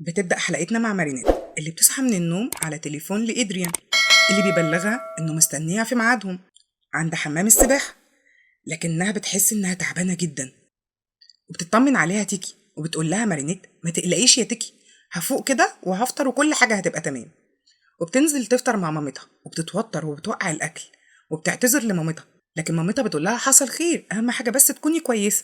بتبدأ حلقتنا مع مارينيت اللي بتصحى من النوم على تليفون لإدريان اللي بيبلغها إنه مستنيها في ميعادهم عند حمام السباحة، لكنها بتحس إنها تعبانة جدا. وبتطمن عليها تيكي وبتقول لها مارينيت ما تقلقيش يا تيكي، هفوق كده وهفطر وكل حاجة هتبقى تمام. وبتنزل تفطر مع مامتها وبتتوتر وبتوقع الأكل وبتعتذر لمامتها، لكن مامتها بتقول لها حصل خير، أهم حاجة بس تكوني كويسة.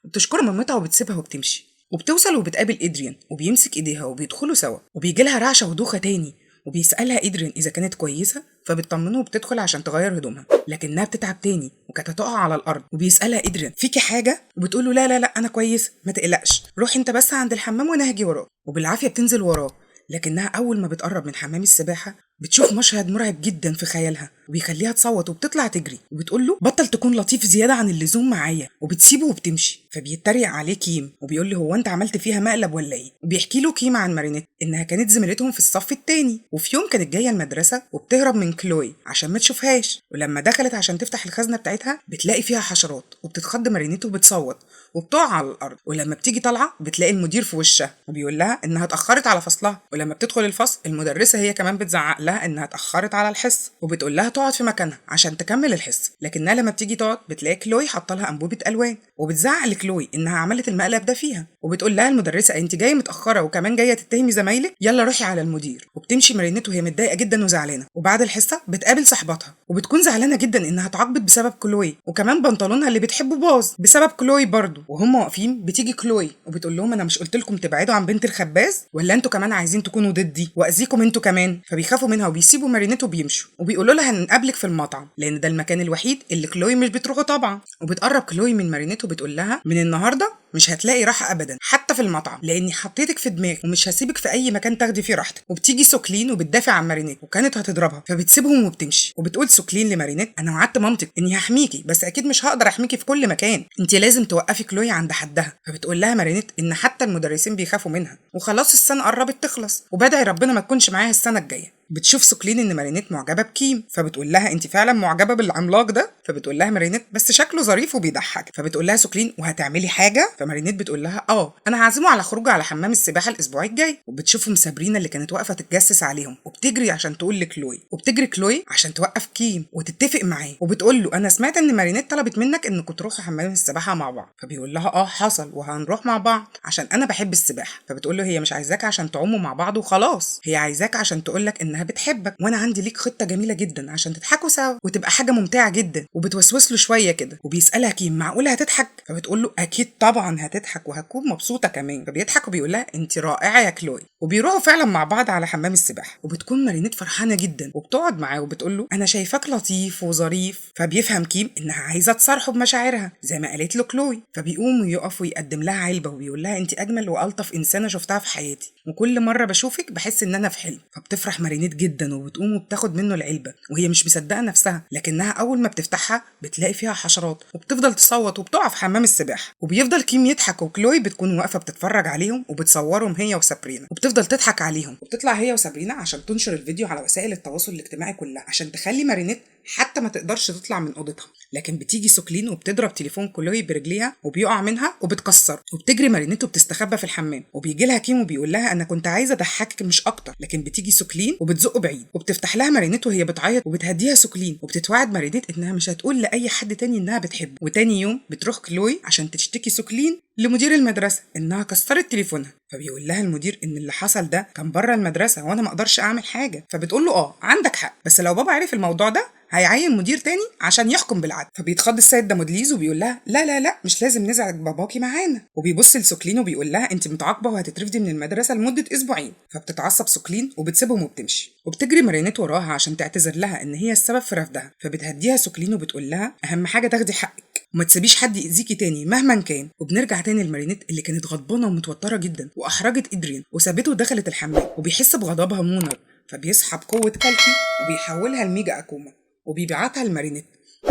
وبتشكر مامتها وبتسيبها وبتمشي. وبتوصل وبتقابل إدريان وبيمسك إيديها وبيدخلوا سوا، وبيجي لها رعشة ودوخة تاني، وبيسألها إدريان إذا كانت كويسة فبتطمنه وبتدخل عشان تغير هدومها، لكنها بتتعب تاني وكانت هتقع على الأرض. وبيسألها إدريان فيكي حاجة؟ وبتقول له لا لا لا أنا كويسة ما تقلقش، روح أنت بس عند الحمام وأنا هاجي وراك. وبالعافية بتنزل وراه، لكنها أول ما بتقرب من حمام السباحة بتشوف مشهد مرعب جدا في خيالها وبيخليها تصوت وبتطلع تجري، وبتقول له بطل تكون لطيف زيادة عن اللزوم معايا، وبتسيبه وبتمشي. فبيتريق عليه كيم وبيقول له هو انت عملت فيها مقلب ولا ايه؟ وبيحكي له كيم عن مارينيت انها كانت زميلتهم في الصف التاني، وفي يوم كانت جاية المدرسة وبتهرب من كلوي عشان ما تشوفهاش، ولما دخلت عشان تفتح الخزنة بتاعتها بتلاقي فيها حشرات، وبتتخض مارينيت وبتصوت وبتقع على الارض. ولما بتيجي طالعه بتلاقي المدير في وشها وبيقول لها انها اتاخرت على فصلها. ولما بتدخل الفصل المدرسة هي كمان بتزعق لها انها اتاخرت على الحصة وبتقول لها تقعد في مكانها عشان تكمل الحصة، لكنها لما بتيجي تقعد بتلاقي كلوي حاطه لها انبوبة الوان، وبتزعق لكلوي انها عملت المقلب ده فيها، وبتقول لها المدرسة انت جاية متاخرة وكمان جاية تتهمي زمايلك، يلا روحي على المدير. وبتمشي مارينيت وهي متضايقة جدا وزعلانه. وبعد الحصة بتقابل صاحبتها وبتكون زعلانة جدا انها اتعاقبت بسبب كلوي، وكمان بنطلونها اللي بتحبه باظ بسبب كلوي برضه. وهم واقفين بتيجي كلوي وبتقول لهم انا مش قلت لكم تبعدوا عن بنت الخباز، ولا انتوا كمان عايزين تكونوا ضدي واذيكم انتوا كمان؟ فبيخافوا منها وبيسيبوا مارينيت وبيمشوا، وبيقولوا لها هنقابلك في المطعم لان ده المكان الوحيد اللي كلوي مش بتروحه طبعا. وبتقرب كلوي من مارينيت وبتقول لها من النهارده مش هتلاقي راحة ابدا حتى في المطعم، لاني حطيتك في دماغي ومش هسيبك في اي مكان تاخدي فيه راحتك. وبتيجي سوكلين وبتدافع عن مارينيت وكانت هتضربها، فبتسيبهم وبتمشي. وبتقول سوكلين لمارينيت انا وعدت مامتك اني هحميكي، بس اكيد مش هقدر احميكي في كل مكان، انت لازم توقفي كلوي عند حدها. فبتقول لها مارينيت ان حتى المدرسين بيخافوا منها، وخلاص السنة قربت تخلص وبدعي ربنا ما تكونش معاها السنة الجاية. بتشوف سوكلين ان مارينيت معجبه بكيم، فبتقول لها انت فعلا معجبه بالعملاق ده؟ فبتقول لها مارينيت بس شكله ظريف وبيضحك. فبتقول لها سوكلين وهتعملي حاجة؟ فمارينيت بتقول لها اه انا هعزمه على خروجه على حمام السباحة الاسبوع الجاي. وبتشوفهم سابرينا اللي كانت واقفة تتجسس عليهم، وبتجري عشان تقول لكلوي، وبتجري كلوي عشان توقف كيم وتتفق معاه، وبتقول له انا سمعت ان مارينيت طلبت منك انكم تروحوا حمام السباحة مع بعض. فبيقول لها اه حصل وهنروح مع بعض عشان انا بحب السباحة. فبتقول له هي مش عايزاك عشان تعوموا مع بعض وخلاص، هي عايزاك عشان تقول لك انها بتحبك، وانا عندي ليك خطه جميلة جدا عشان تضحكوا سوا وتبقى حاجة ممتعة جدا. وبتوسوس له شوية كده، وبيسالها كيم معقولة هتضحك؟ فبتقول له اكيد طبعا هتضحك وهتكون مبسوطة كمان. فبيضحك وبيقول لها انت رائعة يا كلوي. وبيروحوا فعلا مع بعض على حمام السباحة، وبتكون مارينيت فرحانة جدا وبتقعد معاه وبتقول له انا شايفاك لطيف وظريف. فبيفهم كيم انها عايزه تصارحه بمشاعرها زي ما قالت له كلوي، فبيقوم ويقف ويقدم لها علبة وبيقول لها انت اجمل والطف انسانه شفتها في حياتي، وكل مرة بشوفك بحس ان انا في حلم. فبتفرح مارينيت جدا وبتقوم وبتاخد منه العلبة وهي مش مصدقه نفسها، لكنها اول ما بتفتحها بتلاقي فيها حشرات وبتفضل تصوت وبتقع في حمام السباحة. وبيفضل كيم يضحك وكلوي بتكون واقفة بتتفرج عليهم وبتصورهم هي وسابرينا وبتفضل تضحك عليهم. وبتطلع هي وسابرينا عشان تنشر الفيديو على وسائل التواصل الاجتماعي كلها عشان تخلي مارينيت حتى ما تقدرش تطلع من اوضتها. لكن بتيجي سوكلين وبتضرب تليفون كلوي برجليها وبيقع منها وبتكسر، وبتجري مارينيت وبتستخبى في الحمام. وبيجي لها كيم وبيقول لها انا كنت عايزه اضحكك مش اكتر، لكن بتيجي سوكلين وبتزقه بعيد، وبتفتح لها مارينيت وهي بتعيط وبتهديها سوكلين، وبتتوعد مارينيت انها مش هتقول لاي حد تاني انها بتحبه. وتاني يوم بتروح كلوي عشان تشتكي سوكلين لمدير المدرسة انها كسرت تليفونها. فبيقول لها المدير ان اللي حصل ده كان بره المدرسة وانا ما اقدرش اعمل حاجة. فبتقول له اه عندك حق، بس لو بابا عرف الموضوع ده هيعين مدير تاني عشان يحكم بالعدل. فبيتخض السيد دامودليز وبيقول لها لا لا لا مش لازم نزعج باباكي معانا. وبيبص لسوكلين وبيقول لها انت متعاقبه وهتترفدي من المدرسة لمدة اسبوعين. فبتتعصب سوكلين وبتسيبهم وبتمشي. وبتجري مارينيت وراها عشان تعتذر لها ان هي السبب في رفضها. فبتهديها سوكلين وبتقول لها اهم حاجة تاخدي حقك وما تسيبيش حد يأذيكي تاني مهما كان. وبنرجع تاني لمارينيت اللي كانت غضبانه ومتوتره جدا واحرجت ادريان وسابته ودخلت الحمام. وبيحس بغضبها مونر، فبيسحب قوة كالكي وبيحولها لميجا اكوما وبيبعتها لمارينيت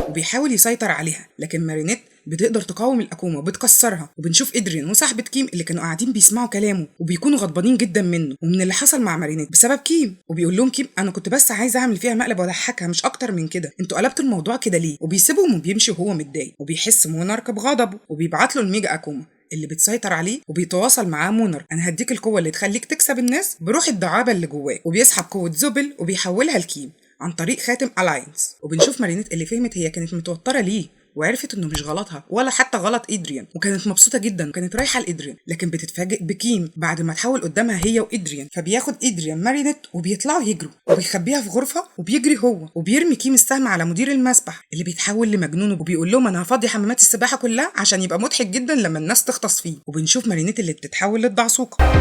وبيحاول يسيطر عليها، لكن مارينيت بتقدر تقاوم الاكوما وبتكسرها. وبنشوف ادريان وصاحبه كيم اللي كانوا قاعدين بيسمعوا كلامه وبيكونوا غضبانين جدا منه ومن اللي حصل مع مارينيت بسبب كيم. وبيقول لهم كيم انا كنت بس عايز اعمل فيها مقلب واضحكها مش اكتر من كده، انتوا قلبتوا الموضوع كده ليه؟ وبيسيبهم وبيمشي وهو متضايق. وبيحس مونارك بغضبه وبيبعت له الميجا اكوما اللي بتسيطر عليه وبيتواصل معاه مونر: انا هديك القوة اللي تخليك تكسب الناس بروح الدعابة اللي جواك. وبيسحب قوة زوبل وبيحولها لكيم عن طريق خاتم ألاينس. وبنشوف مارينيت اللي فهمت هي كانت متوترة ليه، وعرفت انه مش غلطها ولا حتى غلط ادريان، وكانت مبسوطة جدا وكانت رايحة لادريان، لكن بتتفاجئ بكيم بعد ما تحول قدامها هي وادريان. فبياخد ادريان مارينيت وبيطلعوا يجروا وبيخبيها في غرفة وبيجري هو، وبيرمي كيم السهم على مدير المسبح اللي بيتحول لمجنون وبيقول لهم انا هفضي حمامات السباحة كلها عشان يبقى مضحك جدا لما الناس تغطس فيه. وبنشوف مارينيت اللي بتتحول للدعسوقه،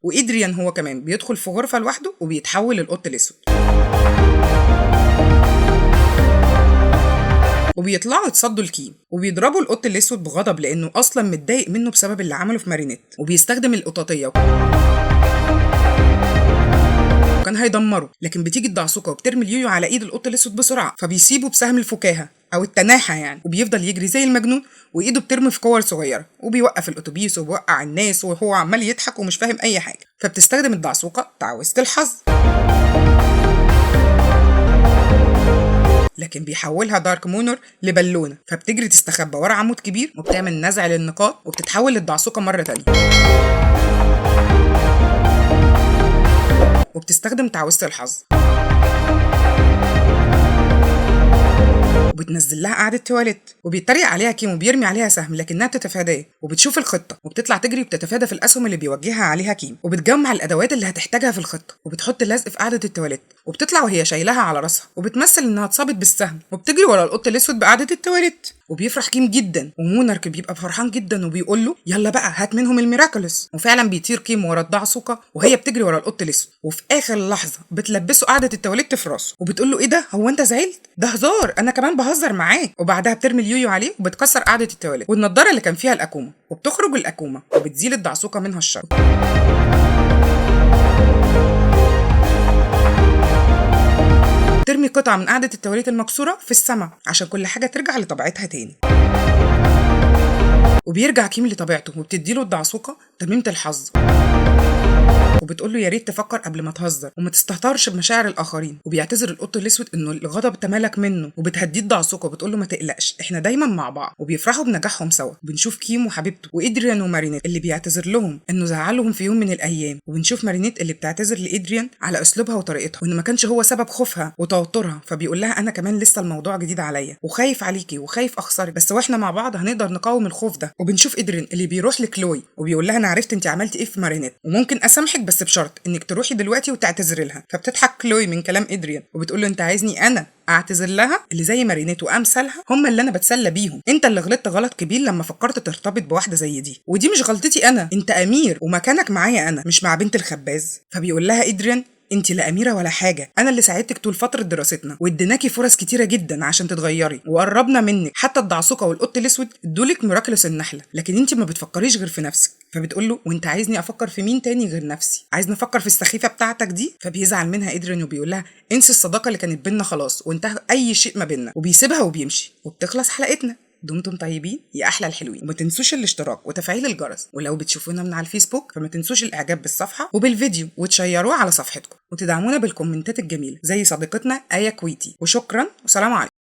وإدريان هو كمان بيدخل في غرفة لوحده وبيتحول للقط الأسود، وبيطلعوا يتصدوا لكيم وبيضربوا القط الأسود بغضب لأنه أصلا متضايق منه بسبب اللي عمله في مارينيت، وبيستخدم القطاطية وكان هيدمره، لكن بتيجي الدعسوقة وبترمي اليويو على ايد القط الأسود بسرعة، فبيسيبه بسهم الفكاهة او التناحة يعني، وبيفضل يجري زي المجنون وايده بترمي في كور صغيرة، وبيوقف الاتوبيس وبيوقع الناس وهو عمال يضحك ومش فاهم اي حاجة. فبتستخدم الدعسوقة تعويذة الحظ، لكن بيحولها دارك مونر لبالونة، فبتجري تستخبى ورا عمود كبير وبتعمل نزع للنقاط وبتتحول للدعسوقة مرة تانية، وبتستخدم تعويذة الحظ وبتنزل لها قعدة تواليت، وبيتريق عليها كيم وبيرمي عليها سهم لكنها بتتفاداه وبتشوف الخطة وبتطلع تجري وبتتفادى في الأسهم اللي بيوجهها عليها كيم، وبتجمع الأدوات اللي هتحتاجها في الخطة وبتحط اللزق في قعدة التواليت، وبتطلع وهي شايلها على راسها وبتمثل إنها اتصابت بالسهم وبتجري ورا القط الأسود بقعدة التواليت. وبيفرح كيم جدا ومونارك بيبقى فرحان جدا وبيقول له يلا بقى هات منهم الميراكولس، وفعلا بيطير كيم ورا الدعسوقة وهي بتجري ورا القط الأسود، وفي آخر لحظة بتلبسه قعدة التواليت في راسه وبتقول له ايه ده، هو انت زعلت؟ ده هزار، انا كمان بهزر معاك. وبعدها بترمي اليويو عليه وبتكسر قعدة التواليت والنضارة اللي كان فيها الأكومة، وبتخرج الأكومة وبتزيل الدعسوقة منها الشر. ترمي قطعة من قعدة التواليت المكسورة في السماء عشان كل حاجة ترجع لطبيعتها تاني. وبيرجع كيم لطبيعته وبتديله الدعسوقة تميمة الحظ وبتقول له يا ريت تفكر قبل ما تهزر وما تستهترش بمشاعر الاخرين. وبيعتذر القط الاسود انه الغضب تمالك منه، وبتهديه الدعسوقه وبتقول له ما تقلقش احنا دايما مع بعض، وبيفرحوا بنجاحهم سوا. بنشوف كيم وحبيبته وادريان ومارينيت اللي بيعتذر لهم انه زعلهم في يوم من الايام، وبنشوف مارينيت اللي بتعتذر لادريان على اسلوبها وطريقتها وانه ما كانش هو سبب خوفها وتوترها، فبيقول لها انا كمان لسه الموضوع جديد عليا وخايف عليكي وخايف اخسرك، بس واحنا مع بعض هنقدر نقاوم الخوف ده. وبنشوف ادريان اللي بيروح لكلوي وبيقول لها انا عرفت انت عملتي ايه في مارينيت وممكن اسامحك بس بشرط انك تروحي دلوقتي وتعتذري لها. فبتضحك كلوي من كلام ادريان وبتقول له انت عايزني انا اعتذر لها؟ اللي زي مارينيت وامثالها هم اللي انا بتسلى بيهم، انت اللي غلطت غلط كبير لما فكرت ترتبط بواحدة زي دي، ودي مش غلطتي انا، انت امير ومكانك معايا انا مش مع بنت الخباز. فبيقول لها ادريان انت لا اميره ولا حاجة، انا اللي ساعدتك طول فترة دراستنا واديناكي فرص كتيرة جدا عشان تتغيري وقربنا منك، حتى الدعسوقه والقط الاسود ادولك ميراكلس النحلة، لكن انت ما بتفكريش غير في نفسك. فبتقول له وانت عايزني افكر في مين تاني غير نفسي؟ عايزني افكر في السخيفة بتاعتك دي؟ فبيزعل منها ادريان وبيقول لها انسي الصداقة اللي كانت بينا خلاص وانتهى اي شيء ما بينا، وبيسيبها وبيمشي. وبتخلص حلقتنا. دمتم طيبين يا احلى الحلوين، وما تنسوش الاشتراك وتفعيل الجرس، ولو بتشوفونا من على الفيسبوك فما تنسوش الاعجاب بالصفحه وبالفيديو وتشيروه على صفحتكم وتدعمونا بالكومنتات الجميلة زي صديقتنا آية كويتي. وشكرا وسلام عليكم.